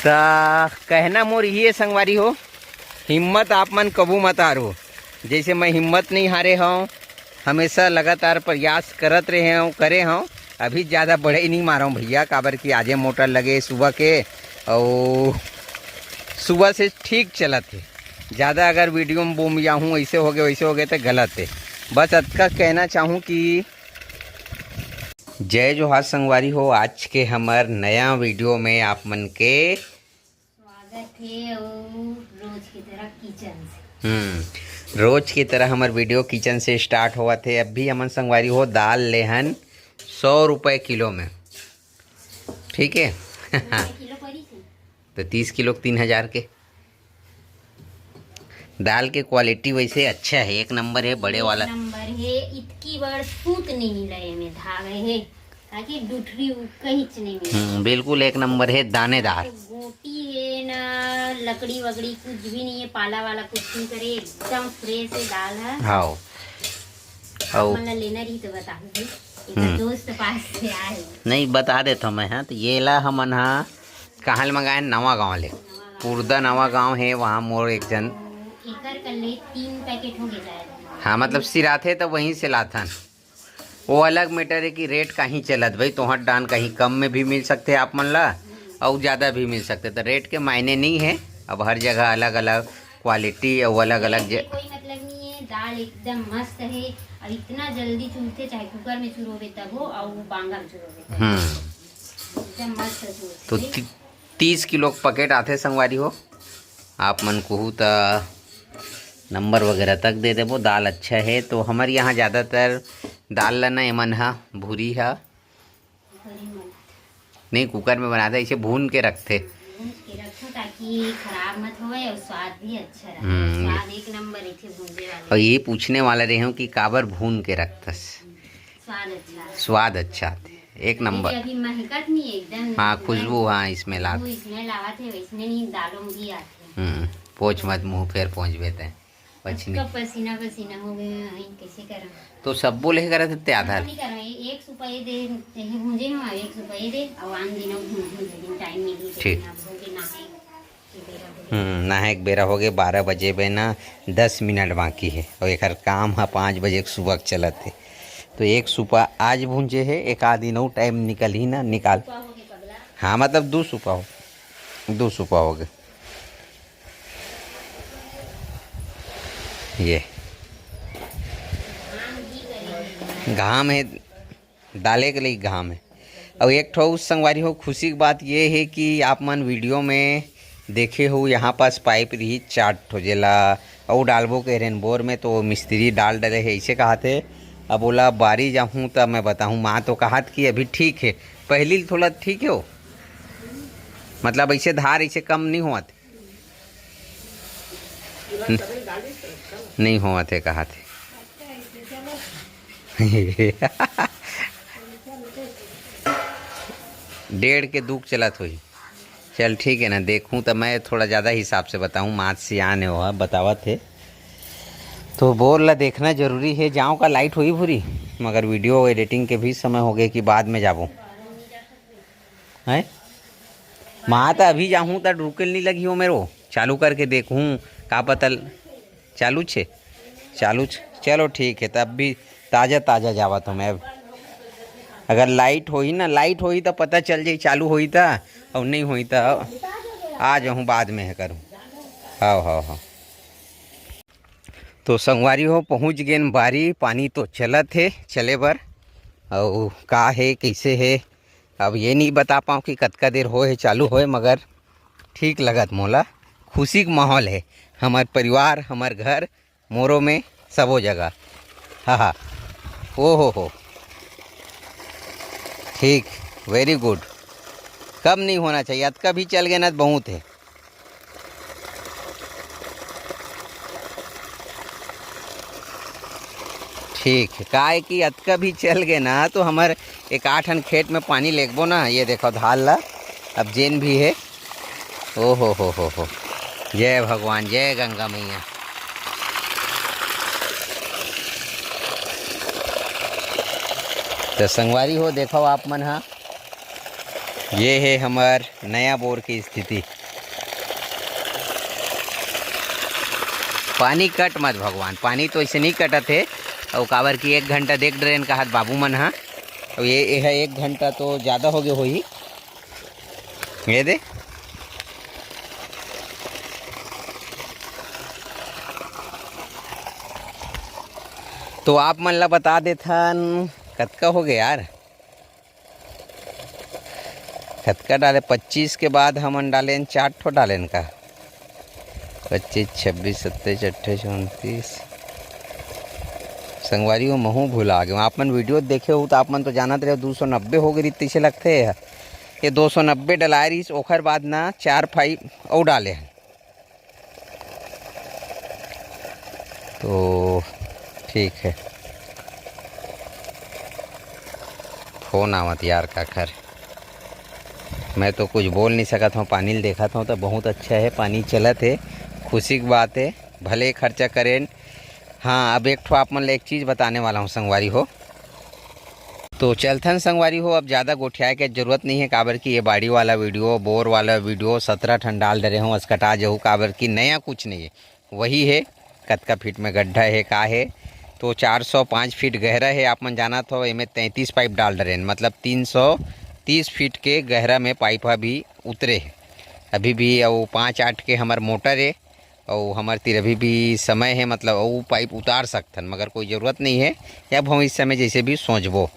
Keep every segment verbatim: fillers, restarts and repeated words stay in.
त कहना मोर ये संगवारी हो, हिम्मत आप मन कभू मत हारो। जैसे मैं हिम्मत नहीं हारे हूँ, हमेशा लगातार प्रयास करत रहे हूँ, करे हूँ। अभी ज़्यादा बढ़ई नहीं मारा हूँ भैया, काबर कि आजे मोटर लगे सुबह के, और सुबह से ठीक चलत है। ज़्यादा अगर वीडियो में बोम या हूँ, ऐसे हो गए, वैसे हो गए, तो गलत है। बस अतका कहना चाहूँ कि जय जोहार संगवारी हो, आज के हमर नया वीडियो में आप मन के स्वागत है। और रोज की तरह किचन से। हम्म, रोज की तरह हमर वीडियो किचन से स्टार्ट होवत है। अब भी हमन संगवारी हो दाल लेहन सौ रुपये किलो में, ठीक है। किलो पड़ी थी। तो तीस किलो के तीन हजार के। दाल के क्वालिटी वैसे अच्छा है, एक नंबर है, बड़े वाला। नंबर है, इतकी बड़ सूत नहीं मिला है में धागा है, ताकि डुठरी उ कहीं नहीं मिला। हम्म, बिल्कुल एक नंबर है, दानेदार। गोटी है ना, लकड़ी वकड़ी कुछ भी नहीं है, पाला वाला कुछ नहीं करे, एकदम फ्रेश है दाल है। हाँ। और मतलब लेना रही तो बताऊँ भी, एक हम्म। दोस्त पास से आए। नहीं, बता देता हूँ मैं, हाँ, तो ये ला हमन हा कहाँ ले मंगाए? नवा गाँव ले। पुरदा नवा गाँव है, वहाँ मोर एक जन। एकर कर ले तीन पैकेट हो गए जाए। हाँ, मतलब सिराथे तो वहीं से लाथन। वो अलग मैटर है कि रेट कहीं चलत भाई, तोहर डान कहीं कम में भी मिल सकते आप मन ला, और ज़्यादा भी मिल सकते, तो रेट के मायने नहीं है। अब हर जगह अलग अलग क्वालिटी और अलग अलग ज- कोई मतलब नहीं है। दाल एकदम मस्त है, और इतना जल्दी चूरथे, चाहे कुकर में चूरोबे तब हो, और वो बांगा में चूरोबे तब हो। हम्म। एकदम मस्त चूरथे। तो ती-, तीस किलो के पैकेट आथे संगवारी हो, आप मन कहू त नंबर वगैरह तक दे देबो। दाल अच्छा है, तो हमर यहाँ ज़्यादातर दाल ला ना एमन हा भूरी हा नहीं, कुकर में बनाथे, इसे भून के रखथे। भून के रखो ताकि खराब मत होवे और स्वाद भी अच्छा रहे। हम्म। स्वाद एक नंबर रहिथे भूंजे वाले। और ये पूछने वाला रहे हूँ कि काबर भून के रखथस? स्वाद अच्छा आथे। स्वाद अच्छा आथे, एक नंबर। जैसे अभी महकत नहीं है एकदम। हाँ, खुशबू, हाँ, इसमें लात। खुशबू इसमें लावत है, वैसने नहीं दालों में भी आथे। हम्म, पोंछ मत मुंह, फेर पोंछ बेते। पछनी। अतका पसीना पसीना हो गए हैं, कैसे करम? तो सब्बो लेहे करत हते आधा। नहीं करम, एक सुपा ये दे, यही भूंजे हो, एक सुपा ये दे, और आन दिन भूंज भूंज दिन टाइम मिली तो ठीक। ना भूंजे ना है, ये बेरा हो गया। हम्म, नहाए के बेरा हो गए, बारह बजे बे ना दस मिनट बाकी है, और एकर काम ह पाँच बजे के सुबह के चलत है। तो एक सुपा आज भूंजे है, एक आध दिन और टाइम निकल ही ना निकाल। सुपा हो गए पगला। हाँ, मतलब दो सुपा हो, दो सुपा हो गए। ये घाम है, दाले के लिए घाम है। और एक ठो संगवारी हो, खुशी की बात ये है कि आप मन वीडियो में देखे हो, यहाँ पास पाइप रही चार ठो, जेला और डालबो के रेन बोर में, तो मिस्त्री डाल डले है, ऐसे कहा थे। अब बोला बारी जाहूँ तब मैं बताहूँ। माँ तो कहा कि अभी ठीक है, पहली थोड़ा ठीक है हो, मतलब ऐसे धार ऐसे कम नहीं होवत। न-, नहीं होवत हे, कहा थे। डेढ़ के दुख चलत होही। चल ठीक है ना, देखूँ तो मैं थोड़ा ज़्यादा हिसाब से बताऊँ। मात सियान है, वो बतावत है, तो बोर ला देखना जरूरी है। जाँव का लाइट होई भूरी, मगर वीडियो एडिटिंग के भी समय हो गए कि बाद में जाबो। हैं? माँ, त अभी जाहूँ त रुके ल नहीं लगी हो मेरो, चालू करके देखूँ का पता ल-, चालू छे, चालू छ-, चलो ठीक है, तब भी ताज़ा ताज़ा जावत हूँ मैं। अब अगर लाइट होही ना, लाइट होही त पता चल जाई, चालू होही त, और नहीं होही त आ जाहूँ बाद में है करूँ। हाँ, हाँ, हाँ। तो संगवारी हो, पहुँच गेन बारी, पानी तो चलत हे चले बर। अउ का हे, कइसे हे, अब ये नहीं बता पाऊँ कि कतका देर होए हे चालू होए, मगर ठीक लगत मोला। खुशी के माहौल हे, हमर परिवार, हमर घर, मोरो में, सबो जगह। हाँ, हाँ, ओ हो हो, ठीक, very good। कम नहीं होना चाहिए, अतका भी चल गए ना, बहुत है। ठीक है, काहे कि अतका भी चल गए ना, तो हमर एक आठ ठन खेत में पानी लेगबो ना। ये देखो धान ला, अब जेन भी है, ओ हो हो हो हो, जय भगवान, जय गंगा मैया। तो संगवारी हो, देखो आप मन हा, ये हे हमर नया बोर के स्थिति। पानी कट मत भगवान, पानी तो ऐसे नहीं कटत हे। अउ काबर कि एक घंटा देख डरेन कहत बाबू मन ह। अउ ये, ये ह एक घंटा तो ज़्यादा हो गए होही। ये दे। तो आप मन ला बता देथन, कतका हो गए यार? कतका डाले? पच्चीस के बाद हमन डालेन, चार ठो डालेन का? पच्चीस, छब्बीस, सत्ताईस, अट्ठाईस, उनतीस। संगवारी हो, महू भुला गे। आप मन वीडियो देखे हो तो आप मन तो जानत रहे, दो सौ नब्बे हो गई तैसे लगते हैं। ये दो सौ नब्बे डलाए रहीस, ओखर बाद ना चार पाइप अउ डाले हैं। तो ठीक है, फोन आवत यार काकर। मैं तो कुछ बोल नहीं सकत हूँ, पानी ल देखत हूँ तो बहुत अच्छा है, पानी चलत है, खुशी की बात है, भले खर्चा करें। हाँ, अब एक ठो आप मन ल एक चीज़ बताने वाला हूँ संगवारी हो। तो चलथन संगवारी हो, अब ज़्यादा गोठियाए के जरूरत नहीं है, काबर कि ये बाड़ी वाला वीडियो, बोर वाला वीडियो सत्रह ठन डाल डरे हूँ, असकटा जहू, काबर कि नया कुछ नहीं है, वही है। कतका फीट में गड्ढा है, का है, तो चार सौ पाँच फीट गहरा है। आप मन जानत हो, एमे तैंतीस पाइप डाल डरेन, मतलब तीन सौ तीस फीट के गहरा में पाइप अभी उतरे है। अभी भी वो पाँच आठ के हमर मोटर है, अउ हमर तीर अभी भी समय है, मतलब अउ पाइप उतार सकथन, मगर कोई जरूरत नहीं है। या भविष्य में जैसे भी सोचबो।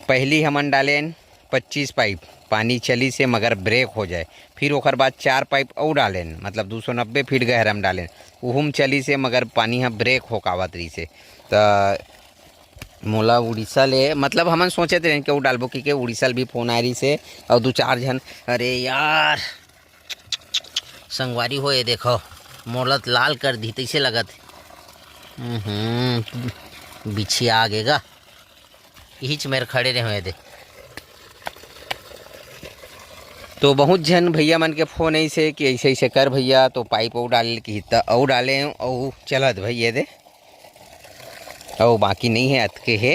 पहली हमन डालेन पच्चीस पाइप, पानी चली से मगर ब्रेक हो जाए, फिर ओकर बाद चार पाइप अउ डालेन, मतलब दो सौ नब्बे फीट गहरा में डालेन, उहुम चली से मगर पानी ह ब्रेक हो कावत रही से। त मोला उड़ीसा ले, मतलब हमन सोचत रहेन कि अउ डालबो कि के उड़ीसा ले भी फोन आ रही से, अउ दो चार झन, अरे यार, संगवारी हो, ये देखो, मोला त लाल कर दी तैसे लगत। हम्म, बिछिया आगे गा, इहिच मेर खड़े रहे हुए दे। तो बहुत झन भैया मन के फोन ऐसे कि ऐसे ऐसे कर भैया, तो पाइप वो डाले कि हित अउ डाले अउ चलत भैया दे। अउ बाकी नहीं है, अतके है।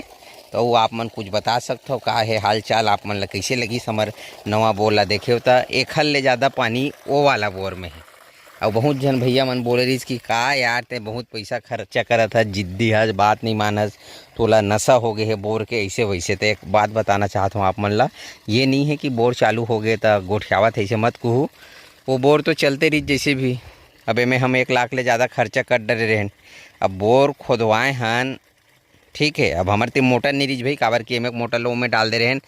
तो अउ आप मन कुछ बता सकथव का है हाल चाल, आप मन ला कैसे लगिस हमर नवा बोर ला देखेव त एखर ले ज़्यादा पानी ओ वाला बोर में है। अउ बहुत झन भैया मन बोले रहिस कि का यार, ते बहुत पैसा खर्चा करत हस, जिद्दी हस, बात नहीं मानस, तोला नशा हो गए है बोर के, ऐसे वैसे। तो एक बात बताना चाहत हूँ आप मन ला, ये नहीं है कि बोर चालू हो गए त गोठियावत है, ऐसे मत कहू। वो बोर तो चलते रहिस जैसे भी। अब एमे हम एक लाख ले ज़्यादा खर्चा कर डरे रहेन। अब बोर खोदवाए हन, ठीक है, अब हमर ते मोटर नहीं रहिस भाई, काबर कि एमे मोटर लो में डाल दे रहेन,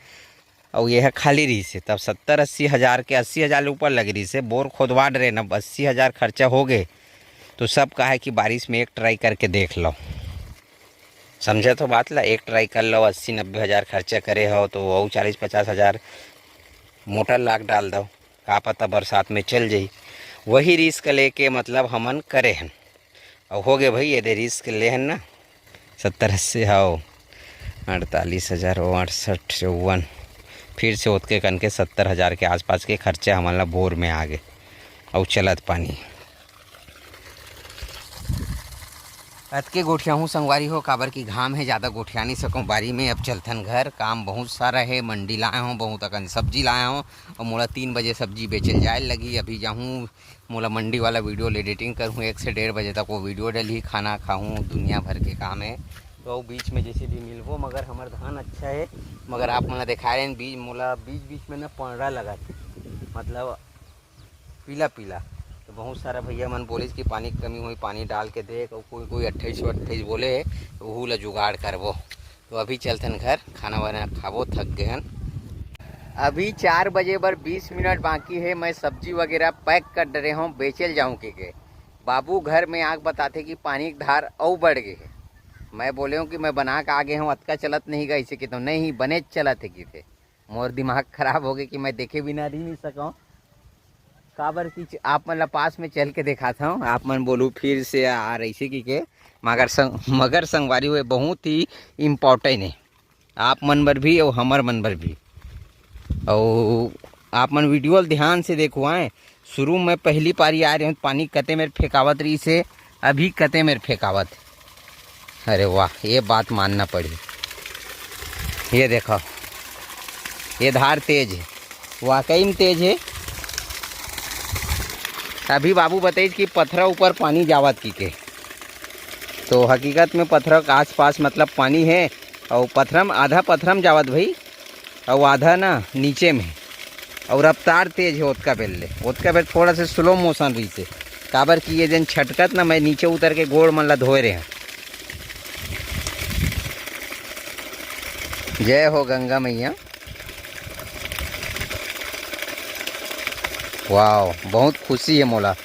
अउ ये ह खाली रहिस हे, तब सत्तर अस्सी हज़ार के, अस्सी हज़ार ले ऊपर लगे रहिस हे, बोर खोदवा डरेन, अब अस्सी हज़ार खर्चा हो गए, तो सब कहा है कि बारिश में एक ट्राई करके देख लो। समझे तो बात ला, एक ट्राई कर लो, अस्सी नब्बे हज़ार खर्चा करे हो तो वो चालीस पचास हज़ार मोटर लाग डाल दो, का पता बरसात में चल जाई। वही रिस्क लेके मतलब हमन करे हन। अउ हो गए भाई, ये दे रिस्क ले हन ना, सत्तर अस्सी, हाओ, अड़तालीस हज़ार, ओ अड़सठ, चौवन, फिर से ओतके कन के सत्तर हज़ार के आसपास के खर्चा हमन ला बोर में आ गए। अउ चलत पानी अतके गोठियाहूँ संगवारी हो, काबर कि घाम है, ज़्यादा गोठिया नहीं सकूँ बारी में। अब चलथन घर, काम बहुत सारा है, मंडी लाए हों, बहुत अकन सब्जी लाए हों, अउ मोला तीन बजे सब्जी बेचल जाए लगी। अभी जाहूँ, मोला मंडी वाला वीडियो ल एडिटिंग करहूँ, एक से डेढ़ बजे तक वो वीडियो डलही, खाना खाहूँ, दुनिया भर के काम है। तो अउ बीच में जैसे भी मिलबो, मगर हमर धान अच्छा है, मगर आप मन ला देखा रहे हैं, बीच मोला बीच बीच में ना पंडरा लगत, मतलब पीला पीला। तो बहुत सारा भैया मन बोलिस कि पानी के कमी होई, पानी डाल के देख, अउ कोई कोई अट्ठाईस सौ अट्ठाईस बोले है, तो ओहू ला जुगाड़ करबो। तो अभी चलथन घर, खाना वाना खाबो, थक गए हन। अभी चार बजे बर बीस मिनट बाकी है, मैं सब्जी वगैरह पैक कर डरे हूँ, बेचल जाऊँ के, के। बाबू घर में आग बताथे कि पानी के धार अउ बढ़ गए है। मैं बोले हूँ कि मैं बना के आ गए हूँ, अतका चलत नहीं गा, इसे कि तो नहीं, बने चलत है कि थे। मोर दिमाग खराब हो गए कि मैं देखे बिना रह नहीं सकूँ। काबर कि च-, आप मन ला पास में चल के दिखाता हूँ, आप मन बोलू फिर से आ रही से कि के, मगर संग, मगर संगवारी हुए बहुत ही इम्पोर्टेंट है, आप मन बर भी और हमर मन बर भी। और आप मन वीडियो ल ध्यान से देखो आए, शुरू में पहली पारी आ रहे हो, पानी कते मेर फेंकावत रही से, अभी कते मेर फेंकावत। अरे वाह, ये बात मानना पड़ी। ये देखो, ये धार तेज है, वाकई में तेज हे। अभी बाबू बताइस कि पथरा ऊपर पानी जावत की के, तो हकीकत में पथरा के आसपास मतलब पानी हे, अउ पथरा में, आधा पथरा में जावत भाई, अउ आधा ना नीचे में, अउ रफ्तार तेज हे ओतका बेर ले, ओतका बेर थोड़ा से स्लो मोशन रहिसे, काबर कि ये जन छटकत ना, मैं नीचे उतर के गोड़ मन ला धोए रहे। जय हो गंगा मैया। वाओ, बहुत खुशी हे मोला,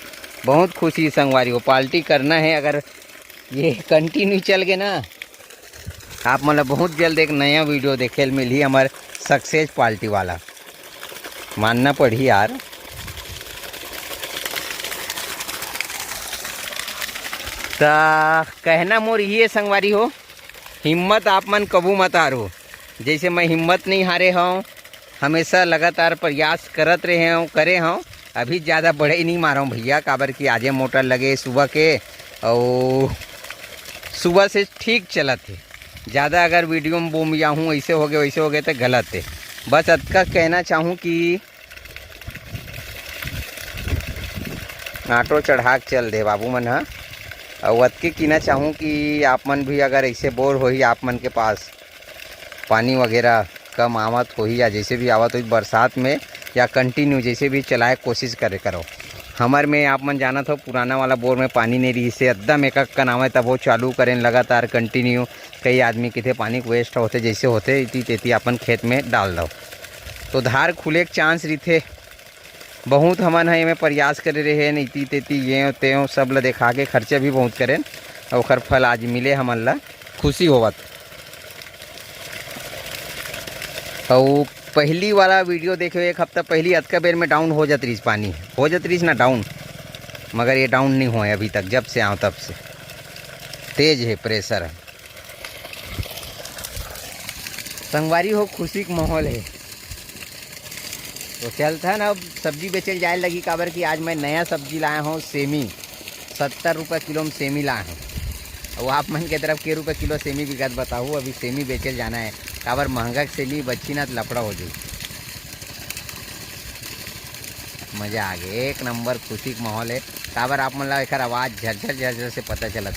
बहुत खुशी संगवारी हो। पार्टी करना हे, अगर ये कंटिन्यू चल गए ना, आप मन ला बहुत जल्द एक नया वीडियो देखे ल मिलही हमर सक्सेस पार्टी वाला, मानना पड़ही यार। त कहना मोर ये संगवारी हो, हिम्मत आप मन कभू मत हारो। जैसे मैं हिम्मत नहीं हारे हूँ, हमेशा लगातार प्रयास करत रहे हूँ, करे हूँ। अभी ज़्यादा बड़े नहीं मारा हूँ भैया, काबर कि आजे मोटर लगे सुबह के, और सुबह से ठीक चलत हे। ज़्यादा अगर वीडियो में बोम जाहूँ, ऐसे हो गए, वैसे हो गए, तो गलत हे। बस अतका कहना चाहूँ कि ऑटो चढ़ा के चल दे बाबू मन ह। अउ अतके कहना चाहूँ कि आप मन भी अगर ऐसे बोर होही, आप मन के पास पानी वगैरह कम आवत होही या जैसे भी आवत होही बरसात में, या कंटिन्यू जैसे भी चलाए कोशिश करे करो। हमर में आप मन जानत हो, पुराना वाला बोर में पानी नहीं रहिसे, एकदम एक एक कन आवय, तब वो चालू करें लगातार कंटिन्यू। कई आदमी कहिथे पानी के वेस्ट होथे, जैसे होथे इति तेती अपन खेत में डाल दो, तो धार खुले के चांस रहिथे। बहुत हमन ह एमे प्रयास करे रहे, इति तेती ये ते सब ल देखा के खर्चा भी बहुत करेन, अउ ओखर फल आज मिले हमन ल, खुशी होवत। अउ पहली वाला वीडियो देखे, एक हफ्ता पहली अतका बेर में डाउन हो जात रहिस, पानी हो जात रहिस ना डाउन, मगर ये डाउन नहीं होए अभी तक, जब से आऊँ तब से तेज हे प्रेशर। संगवारी हो, खुशी के माहौल हे। तो चलथन अब सब्जी बेचे ल जाए लगी, काबर कि आज मैं नया सब्जी लाया हूँ, सेमी। सत्तर रुपये किलो में सेमी लाया हूँ। अब आप मन के तरफ के रुपये किलो सेमी बिकत बताहू, अभी सेमी बेचे ल जाना है, काबर महंगा के सेमी बच्ची ना तो लफड़ा हो जाई। मजा आ गया, एक नंबर खुशी के माहौल है। काबर आप मन ला एकर आवाज़ झरझर झरझर से पता चलत हो।